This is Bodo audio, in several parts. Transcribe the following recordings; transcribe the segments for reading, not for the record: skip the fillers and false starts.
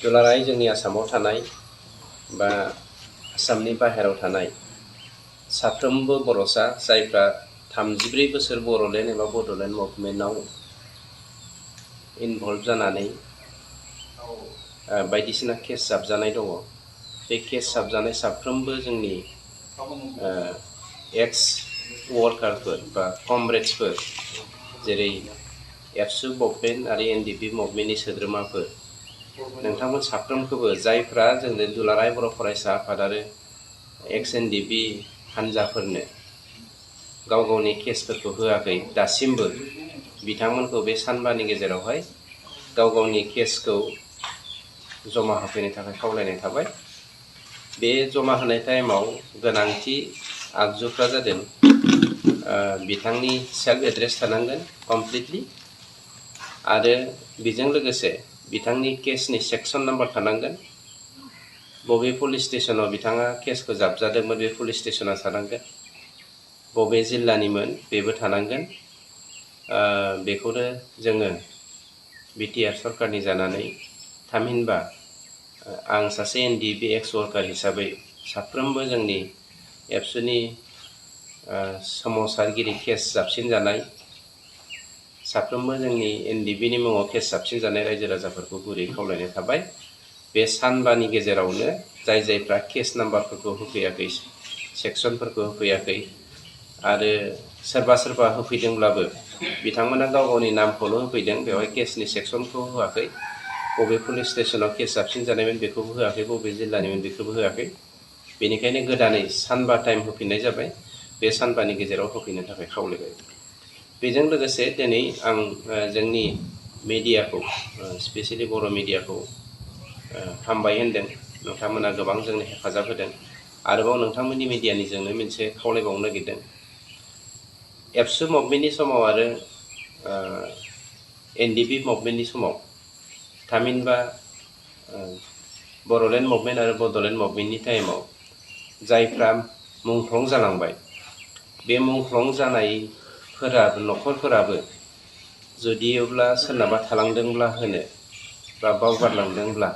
दुलाराय जोंनि आसामाव थानाय बा आसामनि बाहेरायाव थानाय साफ्रोमबो बर'सा जायफ्रा 34 बोसोर बर'लेण्ड एबा बड'लेण्ड मुभमेन्टआव इनभल्भ जानानै बायदिसिना केस जाबजानाय दङ। बे केस जाबजानाय साफ्रोमबो जोंनि एक्स वर्कारफोर बा कमरेड्सफोर जेरै एबसु मुभमेन्ट आरो एनडिपि मुभमेन्टनि सोद्रोमाफोर नोंथांमोन साफ्रोमखौबो जायफ्रा जोंनो दुलाराय बर' फरायसा आफाद आरो एक्स एनडिपि हान्जाफोरनो गाव गावनि केसफोरखौ होआखै दासिमबो बिथांमोनखौ बे सानबानि गेजेरावहाय गाव गावनि केसखौ जमा होफैनो थाखाय खावलायनाय थाबाय। बे जमा होनाय टाइमाव गोनांथि आगजुफ्रा जादों बिथांनि सेल्फ एड्रेस थानांगोन कमप्लिटलि आरो बेजों लोगोसे बिथांनि केसनि सेक्सन नाम्बार थानांगोन। बबे पुलिस स्टेसनाव बिथाङा केसखौ जाबजादोंमोन बे पुलिस स्टेसना थानांगोन। बबे जिल्लानिमोन बेबो थानांगोन। बेखौनो जोङो बिटिआर सरकारनि जानानै थामहिनबा आं सासे एनडिपि एक्स वर्कार हिसाबै साफ्रोमबो जोंनि एबसुनि सोमावसारगिरि केस जाबसिनजानाय साफ्रोमबो जोंनि एनडिपिनि मुङाव केस जाबसिनजानाय रायजो राजाफोरखौ गुरै खावलायनाय थाबाय। बे सानबानि गेजेरावनो जायफ्रा केस नाम्बारफोरखौ होफैयाखै सेक्सनफोरखौ होफैयाखै आरो सोरबा होफैदोंब्लाबो बिथांमोना गाव गावनि नामखौल' होफैदों, बेवहाय केसनि सेक्सनखौ होआखै। बबे पुलिस स्टेसनाव केस जाबसिनजानायमोन बेखौबो होआखै, बबे जिल्लानिमोन बेखौबो होआखै। बेनिखायनो गोदानै सानबा टाइम होफिननाय जाबाय। बे सानबानि गेजेराव होफैनो थाखाय खावलायबाय। बेजों लोगोसे दिनै आं जोंनि मेडियाखौ स्पेसियेलि बर' मिडियाखौ हामबाय होनदों। नोंथांमोना गोबां जोंनो हेफाजाब होदों। आरोबाव नोंथांमोननि मिडियानिजोंनो मोनसे खावलायबावनो नागिरदों। एबसु मुभमेन्टनि समाव आरो एनडिपि मुभमेन्टनि समाव थामहिनबा बर'लेण्ड मुभमेन्ट आरो बड'लेण्ड मुभमेन्टनि टाइमाव जायफ्रा मुंख्लं जालांबाय बे मुंख्लं जानायफोराबो न'खरफोराबो जुदियोब्ला सोरनाबा थालांदोंब्ला होनो बा बावगारलांदोंब्ला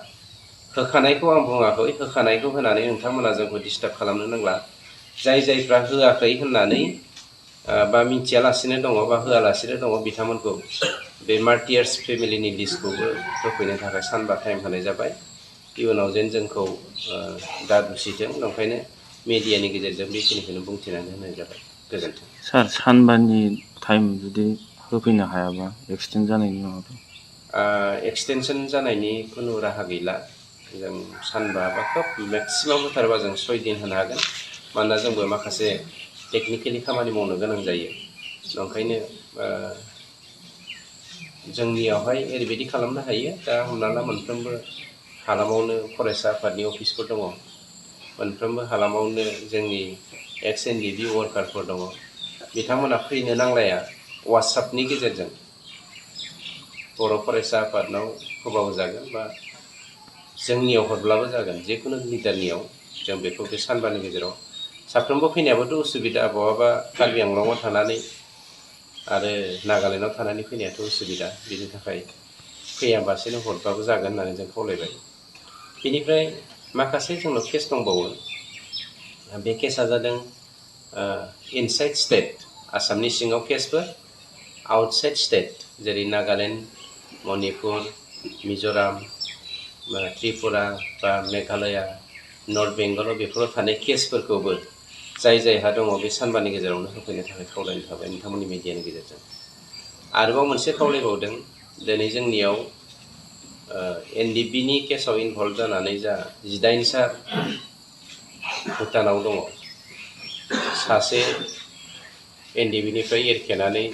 होखानायखौ आं बुङाखै, होखानायखौ होनानै नोंथांमोना जोंखौ डिस्टार्ब खालामनो नांला। जायफ्रा होआखै होननानै बा मिथियालासिनो दङ बा होआलासिनो दङ बिथांमोनखौ बे मार्टियार्स फेमिलिनि लिस्टखौबो होफैनो थाखाय सानबा टाइम होनाय जाबाय। इयुनाव जेन जोंखौ दा दुसिथों, ओंखायनो मेडियानि गेजेरजों बेखिनिखौनो बुंथिनानै होनाय जाबाय। गोजोन्थों। सार, सानबानि टाइम जुदि होफैनो हायाबा एक्सटेन्ड जानायनि माबाफोर? एक्सटेनसन जानायनि खुनु राहा गैला। जों सानबा बा खोब मेक्सिमाम होथारबा जों 6 दिन होनो हागोन। मानोना जोंबो माखासे टेकनिकेलि खामानि मावनो गोनां जायो। ओंखायनो जोंनियावहाय ओरैबायदि खालामनो हायो। दा हमना ला मोनफ्रोमबो हालामावनो फरायसा आफादनि अफिसफोर दङ। मोनफ्रोमबो हालामावनो जोंनि एक्स एनडिपि वर्कारफोर दङ। बिथांमोना फैनो नांलाया, वाट्सएपनि गेजेरजों बर' फरायसा आफादनाव होबाबो जागोन बा जोंनियाव हरब्लाबो जागोन। जिखुनु लिडारनियाव जों बेखौ बे सानबानि गेजेराव साफ्रोमबो फैनायाबोथ' उसुबिदा। बहाबा कार्बि आंलंआव थानानै आरो नागालेण्डआव थानानै फैनायाथ' उसुबिदा। बिनि थाखाय फैयाबासेनो हरबाबो जागोन होननानै जों खावलायबाय। बेनिफ्राय माखासे जोंनाव केस दंबावो। बे केसा जादों इनसाइड स्टेट, आसामनि सिङाव केसफोर, आउटसाइड स्टेट जेरै नागालेण्ड, मणिपुर, मिज'राम, त्रिपुरा बा मेघालया, नर्थ बेंगलाव बेफोराव थानाय केसफोरखौबो जायहा दङ बे सानबानि गेजेरावनो होफैनो थाखाय खावलायनो थाबाय नोंथांमोननि मिडियानि गेजेरजों। आरोबाव मोनसे खावलायबावदों। दिनै जोंनियाव एनडिपिनि केसाव इनभल्भ जानानै जा 18सा भुटानाव दङ, सासे एनडिपिनिफ्राय एरखेनानै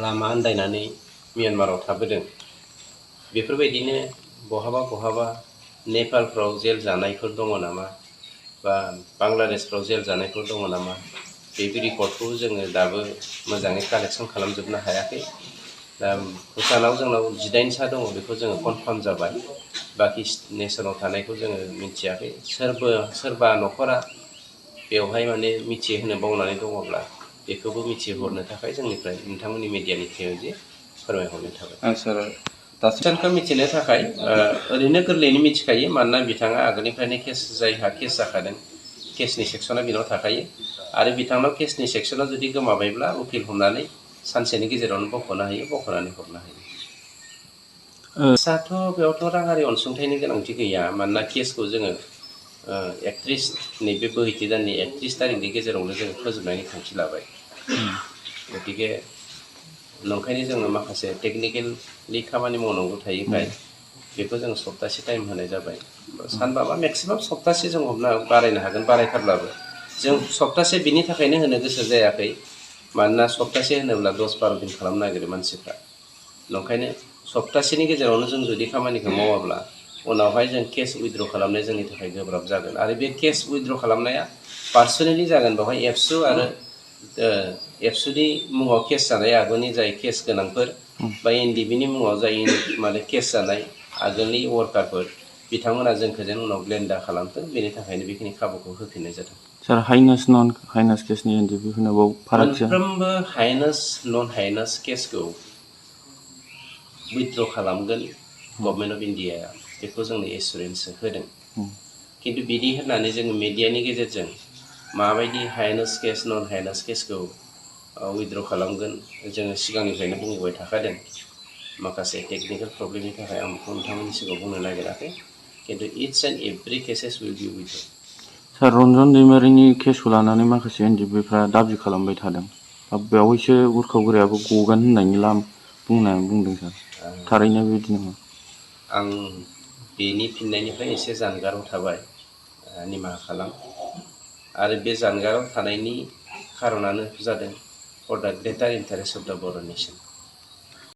लामा आन्दायनानै म्यानमाराव थाबोदों। बेफोरबायदिनो बहाबा नेपालफ्राव जेल जानायफोर दङ नामा बा बांलादेशफ्राव जेल जानायफोर दङ नामा, बे रिपर्टखौ जोङो दाबो मोजाङै कालेक्सन खालामजोबनो हायाखै। दा भुटानाव जोंनाव 18सा दङ, बेखौ जोङो कनफार्म जाबाय। बाखि नेसनाव थानायखौ जोङो मिथियाखै। सोरबा न'खरा बेवहाय माने मिथिहोनो बावनानै दङब्ला बेखौबो मिथिहरनो थाखाय जोंनिफ्राय नोंथांमोननि मिडियानि थ्रुयै फोरमायहरनाय थाबाय। सार, दासिमखौ मिथिनो थाखाय ओरैनो गोरलैनो मिथिखायो मानोना बिथाङा आगोलनिफ्रायनो केस जायहा केस जाखादों केसनि सेक्सना बिनाव थाखायो आरो बिथांनाव केसनि सेक्सना जुदि गोमाबायब्ला उकिल हमनानै सानसेनि गेजेरावनो बख'नो हायो बख'नानै हरनो हायो। केसआथ' बेयावथ' राङारि अनसुंथाइनि गोनांथि गैया मानोना केसखौ जोङो 31 नैबे बोहैथि दाननि 31 थारिखनि गेजेरावनो जोङो फोजोबनायनि थांखि लाबाय। गतिके नंखायनो जोङो माखासे टेकनिकेलि खामानि मावनांगौ थायोखाय बेखौ जों सप्तासे टाइम होनाय जाबाय। सानबाबा मेक्सिमाम सप्तासे जों हमना बारायनो हागोन बारायथारब्लाबो जों सप्तासे बिनि थाखायनो होनो गोसो जायाखै मानोना सप्तासे होनोब्ला 10-12 दिन खालामनो नागिरो मानसिफ्रा। नंखायनो सप्तासेनि गेजेरावनो जों जुदि खामानिखौ मावाब्ला उनावहाय जों केस उइथड्र खालामनाया जोंनि थाखाय गोब्राब जागोन आरो बे केस उइथड्र खालामनाया पार्सनेलि जागोन बेवहाय एबसु आरो एबसुनि मुङाव केस जानाय आगोलनि जाय केस गोनांफोर बा एनडिबिनि मुङाव जाय माने केस जानाय आगोलनि वार्कारफोर बिथांमोना जोंखौ जेन उनाव ब्लेम दा खालामथों बेनि थाखायनो बेखिनि खाबुखौ होफिननाय जादों। सार हाइनास नन हाइनास केसनि एनडिबि होनोबाव फारागथिया मोनफ्रोमबो हाइनास नन हाइनास केसखौ उइथड्र खालामगोन गभर्नमेन्ट अफ इन्डियाया बेखौ जोंनो एसुरेन्स होदों। खिन्थु बिदि होननानै जोङो मिडियानि गेजेरजों माबायदि हाइनास केस नन हाइनास केसखौ उइथड्र खालामगोन जोङो सिगांनिफ्रायनो बुंबोबाय थाखादों। माखासे टेकनिकेल प्रब्लेमनि थाखाय आं बेखौ नोंथांमोननि सिगाङाव बुंनो नागिराखै खिन्थु it's and every cases will be withdraw. Sir Ranjan दैमारिनि केसखौ लानानै माखासे एनडिबिफ्रा दाबि खालामबाय थादों। बेवहायसो उर्खाव गोरायाबो गगोन होननायनि बुंदों सार थारैनो बेबायदि नामा? आं बेनि फिननायनिफ्राय एसे जानगाराव थाबाय निमाहा खालाम आरो बे जानगाराव थानायनि खारनानो जादों फर दा ग्रेटार interest of the Bodo' nation.